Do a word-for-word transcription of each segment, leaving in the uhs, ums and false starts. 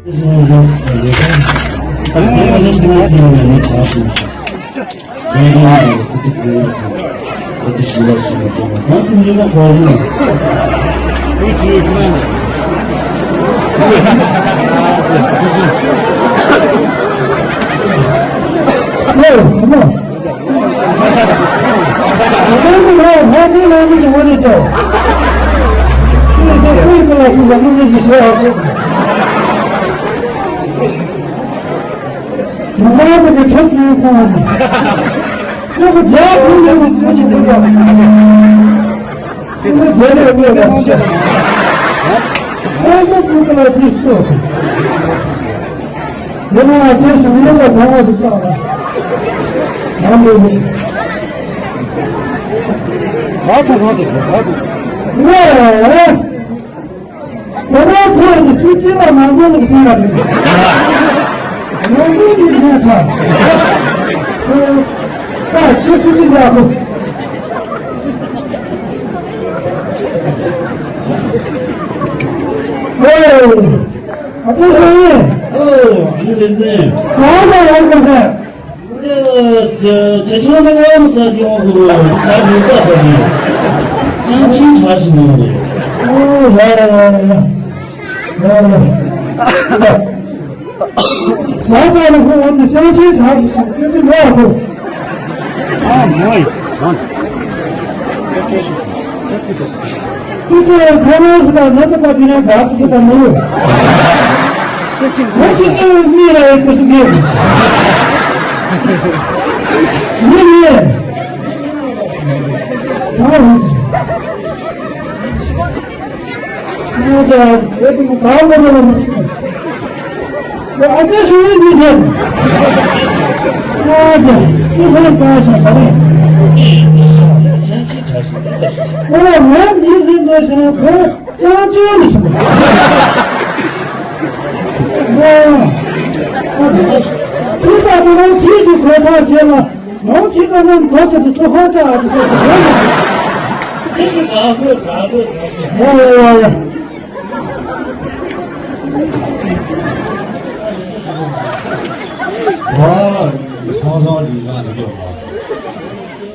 ང་ཚོ་ཚང་དེ་ཚོ་ང་ཚོ། ང་རང་ཚོ་ནི་སུ་གཅིག་ལ་ནང་དོན་ལ་གསུང་བ་རེད། ནང་དོན་ནི་ངས་ཚ། ད་ཤི་སུ་གཅིག་ལ་གོ། ཨོ། ཨ་ཅེ་སུ་ཡིན། ཨོ། ཨ་ནི་ལེ་ཚན། གང་ལ་ཡོང་གི་ཟེར། ཁྱེད་ཚོ་ནི་ཨོ་མོ་ཙག་གི་ཨོ་གི་རོ་ས་མི་པ་ཙག་གི་ཤང་ཆིང་གྲགས་ཤིག་ནོ་རེད། ཨོ་ཡ་ཡ་ཡ་ཡ་ཡ་ཡ། ཤང་ཙག་ནི་ཁོ་འོ་ནི་ཤང་ཆིང་གྲགས་ཤིག་ཤང་ཆིང་གི་ལོ་ཨ་ཁོ། ཨ་མོ་ཡི་ཨ། ཏུ་ཏུ་ཁོ་རང་སུ་དང་ནད་པ་དེ་ནས་བར་སུ་དང་མི་ཡོད། ཁོ་ཞིག་ཏུ་མི་ལ་ཡོད་ཁོ་ཞིག་ཡོད། མི་མི་ཡོད། ད་ཧུ་ཅི་ཨོ་ད་ཨེ་ཏུ་ག་མོ་ར་མི་ཤི། ཨ་ཅེ་ཤུ་ཡིན་འདི་རེད། ཨ་ཅེ་ཤུ་ཧོ་ལ་ཀ་ཤ་ད་རེད། ཨོ་ང་འདི་ཟིན་འདོད་ཤ་ཁོ་ཅང་ཅོ་ནི་ཤི། ཨོ་ཨ་ཅེ་ཤུ་ད་ཁོ་རང་ཁྱེད་ཀྱི་གོ་ཐག་བྱས་ལ། ནང་ཆེ་ཀ་ནང་གོ་ཆེ་དུ་ཚོ་ཧོ་ཅ་ཨ་ཅེ་ཤུ་ད་ཁོ་རང་། ཨོ་ཡ་ཡ།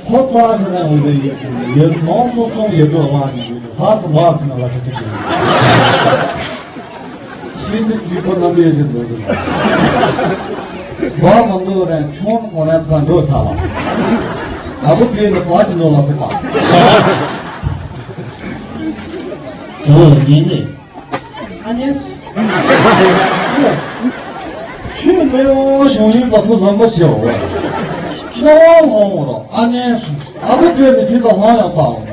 ཁོ་ལྟ་ཞིག་ན་འོས་པའི་ཡིད་ཀྱི་ཡིད་ནོར་སོ་སོ་ཡོད་པའི་དབང་གིས་ལྷ་སུ་མ་ཐུན་ལ་ཁྲི་ཐུག་གི་ཤིན་ཏུ་ཇུས་པོ་རྣམ་པའི་ཞིག་འདོད་དུ་བ་མ་འདུག་རན་ཆུང་ངོ་ནས་ཚ་འགྲོ་ཚ་ལ་ཨ་བུ་དེ་ནི་བ་གི་ནོར་ལ་ཕེབས་པ། ཟོ་ཉན་ཟེ། ཨ་ནེ། ཁྱོད་མེ་འོ་གཞུང་ལིང་བ་ཕུ་ལམ་པ་ཞེའོ། ཤ་བ་ལྷོང་རོ་ཨ་ནེ། ཨ་ཁུ་བྲོས་ནས་ཁྱོད་ལ་ལྷང་ཡང་བཏང་།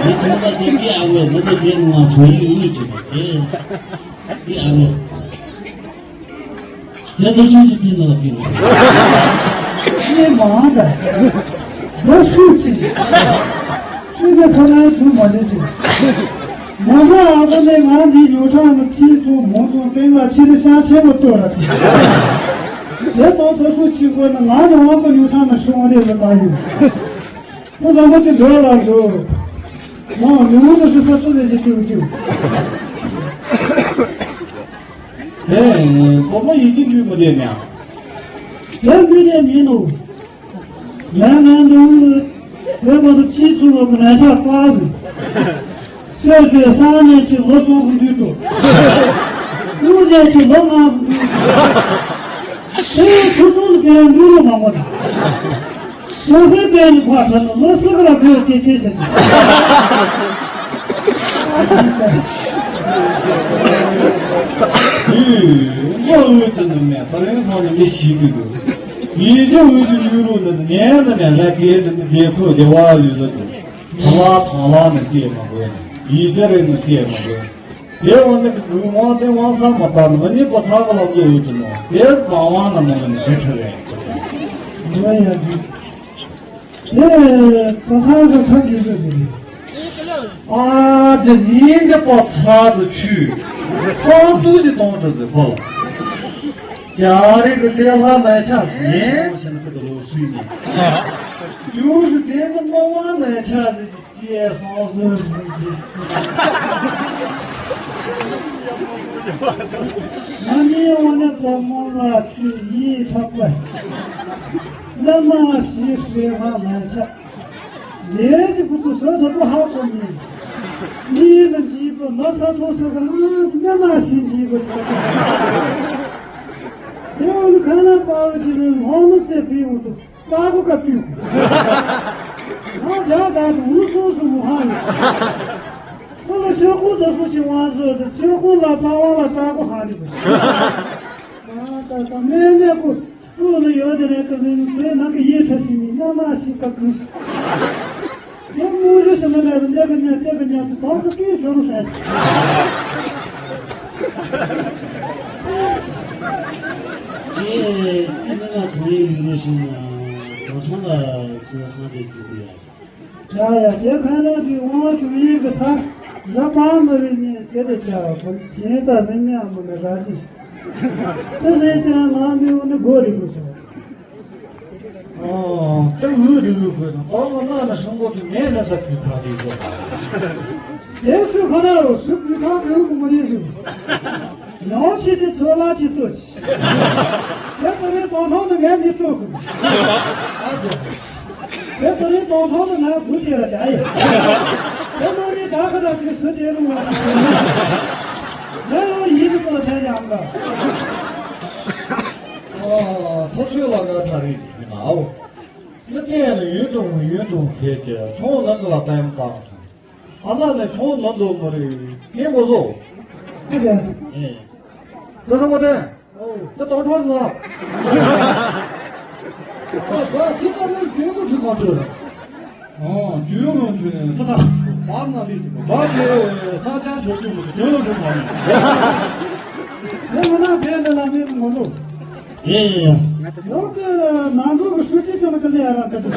མི་ཚང་མ་དེ་གི་ཨ་ལོ་མི་དེ་གི་ནང་ང་ཐོན་ཡིན་ཡིན་གྱི་དེ་གི་ཨ་ལོ། ཡ་ད་ཤིང་ཅིག་ཕིན་ལ་ཕིན། ཤེས་མ་འདྲ། ད་ཤུགས་ཆེ། ཤུགས་ཀྱི་ཐོག་ནས་བྱུང་མ་བྱུང་ཆེ། ང་ཚོ་ཨ་ཁུ་ནས་ང་འདི་ཉོ་ཁྲང་ལ་ཁྱི་ཚོ་མོ་ཚོ་སྟེང་ལ་ཁྱི་རི་ཤ་ཆེན་པོ་ལྟོས་ར་ཁྱི། དེ་དང་ད་ཤུགས་ཆེ་དགོས་ན་ང་ནི་དབང་པོ་ཉོ་ཁྲང་ལ་ཤོང་རེད་ལ་ད་ཡོད། ཁོ་ཚང་མ་ཅིག་འདོད་ལ་འགྲོ། མ་མི་ངོ་ནས་ཤི་ས་ཚོ་ནས་ཀྱི་ཀྱུ་ཀྱུ། ཨེ། གོ་མ་ཡིན་གྱི་འདུས་མི་བདེ་མྱང་། དེ་འདུས་ནས་མིན་ནོ། ཡང་ངན་འདུག་དེ་མ་གཏོགས་ཅིའི་ཚུལ་ལོ་གི་ནས་ཆགས་པ་ཟིན། ཆོས་ཀྱི་སང་ཉིན་གྱི་ལོ་སོགས་ཀྱི་འདུས་འགྲོ། དངུལ་ཉན་གྱི་ལོ་ལྔ་གི་འདུས། དེའི་ཁུ་ཚུར་ལ་དེ་འདུས་ལོ་མང་པོ་དང་། སོ་སོའི་སྟེང་ནས་ཕར་ཁྲིད་ན་ལོ་སི་ཀ་ལ་བོད་ཅེས་ཅེས་བྱེད་ཅིང་། ཡུལ་མགོ་འོད་ཀྱི་ནུབ་ནས་ཧྥ་རན་སང་ནས་མི་ཤི་གི་འདུག་ཡིད་ཀྱི་འོད་ཀྱི་ཡུལ་རུ་འདི་ནས་ནས་ལ་དེའི་དེ་ནི་དེ་ཁོ་དེ་བ་ཡུལ་ལ་འདུག་ཐང་ལ་ཐང་ལ་ནི་སྐྱེས་མ་དགོས་ཡིད་ཀྱི་རེ་ནི་སྐྱེས་མ་དགོས། དེ་འོ་ནི་གི་དབང་དེ་དབང་ས་མ་བཏང་ནི་མ་ཉེས་པོ་ཚ་ག་ལ་འགྲོ་ཡོད་ཀྱི་མོ། དེ་མ་དབང་ན་མ་ལ་ནི་དེ་ཁྲི་རེད། འགྲོ་ཡ་འདི། དེ་ག་ས་ག་ཁྲ་གི་ཟེར་གི་རེད། ཨ་ཅེ་ཉིན་དེ་པ་ཚ་དུ་ཆུ། ཁོང་ཏུ་ཅི་གཏོང་ཁྲི་ཟེར་ཁོ་ལ། ཅ་རི་གི་ཤེ་ལྷ་ནས་ཆ་ཟེར། ཤེ་ན་ཁ་དུ་ལོ་སུས་ནི། ཡུ་ཤུ་དེ་ནི་མ་དབང་ནས་ཆ་ཟེར། ཡས་སོང་ཟེར་ཟིན་གྱི། ང་ནི་འོ་ན་དོ་མོ་ལ་ཁྱོད་ཡིད་ཐག་པ། བླ་མ་ཞིག་ཧྲེ་བ་མ་ཆགས། ལས་ཀྱི་བུ་ཚོ་བཟོད་ཐུབ་པ་ཧ་གོ་མིན། གཉིས་ལ་འཇིགས་པ་མ་ས་ཐོ་ས་ག་ང་ང་མ་ཤི་འཇིགས་པ་ཆགས། དེ་འོ་ན་ཁ་ན་པ་བ་ཅི་རེད་ཧོ་མོ་ཚེ་བི་འུ་ཚོ། ཀ་ཀུ་ཀ་ཏུ། ང་ཇ་ད་དུ་འུ་སུ་སུ་མུ་ཧ་ཡོད། ཁོ་ལ་ཆོས་སྐུ་དུ་སུ་ཅི་དབང་བཟོས་ཏེ་ཆོས་སྐུ་ལ་རྩ་བ་ལ་ཀྲག་པོ་ཧ་ནི་གོ། ང་ད་ད་མེ་མེ་ཀུ་སུ་ལ་ཡོད་དེ་རེད་ཀ་ཟིན་དེ་ནང་གི་ཡེ་ཁྲ་ཞིག་ནི་ན་ན་ཞིག་ཀ་ཀུ་ཞིག་དེ་མུ་རི་ཞིག་ན་ལས་རུ་འདེ་གི་ཉ་དེ་གི་ཉ་དུ་དོག་ཏུ་ཀི་ཞོ་རུ་ཧྲ་ཞིག་ཨེ་ཨེ་ན་ན་གང་ཡིན་ཡུལ་ལ་ཞིག་ན་གང་ཚང་ལ་ཚེ་ཧང་དེ་ཚེ་དེ་ཡ། ཡ་ཡ་དེ་ཁ་ན་དེ་དབང་ཞུ་ཡིན་གི་ས་ཟ་པ་མ་རི་ནི་སེ་དེ་ཆ་བ་ཁོ་ཁྱེད་ད་སེ་ནི་ཨ་མ་ནི་ར་ཅི་དེ་ལས་ཀྱང་ང་མི་འོ་ནི་གོ་རི་གོ་ས། ཨོ་དེ་འུ་རི་འུ་གོ་ན་ཨོ་ང་ན་ན་ཤོང་གོ་དེ་ངས་ན་ད་གི་ཐ་དེ་གོ། དེ་སུ་ཁ་ན་རོ་སུ་གི་ཐ་དེ་འུ་གོ་མ་རི་ཞུ། ཡང་ཆེ་དེ་ཐོ་ལ་ཆེ་ཏོ་ཆེ། དེ་ད་རེས་གཏོང་ཐོང་ནི་ངས་མི་སྤྲོད་གི། ཨ་ཙི། དེ་ད་རེས་གཏོང་ཐོང་ནི་ངས་བུ་དེ་ལ་བྱ་ཡི། དེ་མ་རེད་ད་ག་ད་དེ་སུ་དེ་རུ་བ། དེ་ཡང་ཡིད་དུ་ལ་བྱ་ཡང་ག་ཨ་ཐོ་ཆོས་ལ་ར་ད་རེད་མི་ན་ཨོ། ཡ་དེ་ཡང་ཡུན་དུ་ཡུན་དུ་ཁེལ་གྱི་ཚོང་ལ་ལ་ད་ཡང་བཏང་ཐོང་། ཨ་ན་ནས་ཚོང་ནང་དུ་མ་རེད་ངས་མོ་བཟོ། ཅི་ཟེར། ཨེ། ད་ས་མ་དྲན། ད་དོ་ཁྲོ་ཟ། ད་ས་ཅི་ད་ནས་རྒྱུས་མོ་ཆུ་གང་ཐོས་ར། ཨོ་རྒྱུས་མོ་ཆུ་ནས་ས་ཐག་བར་ན་ལི་ཟིག་བར་ནས་ས་ཆ་ཞོ་ཆུ་མོ་ཆུ་རྒྱུས་མོ་ཆུ་གང་ནས། ངས་མ་ན་བས་ནས་ལ་མེད་མོ་བཟོ། ཡིན་ཡིན། ཡང་དེ་ནང་ཁུལ་གྱི་ཧྲུའུ་ཅི་ཅང་གི་ལས་ར་འདི།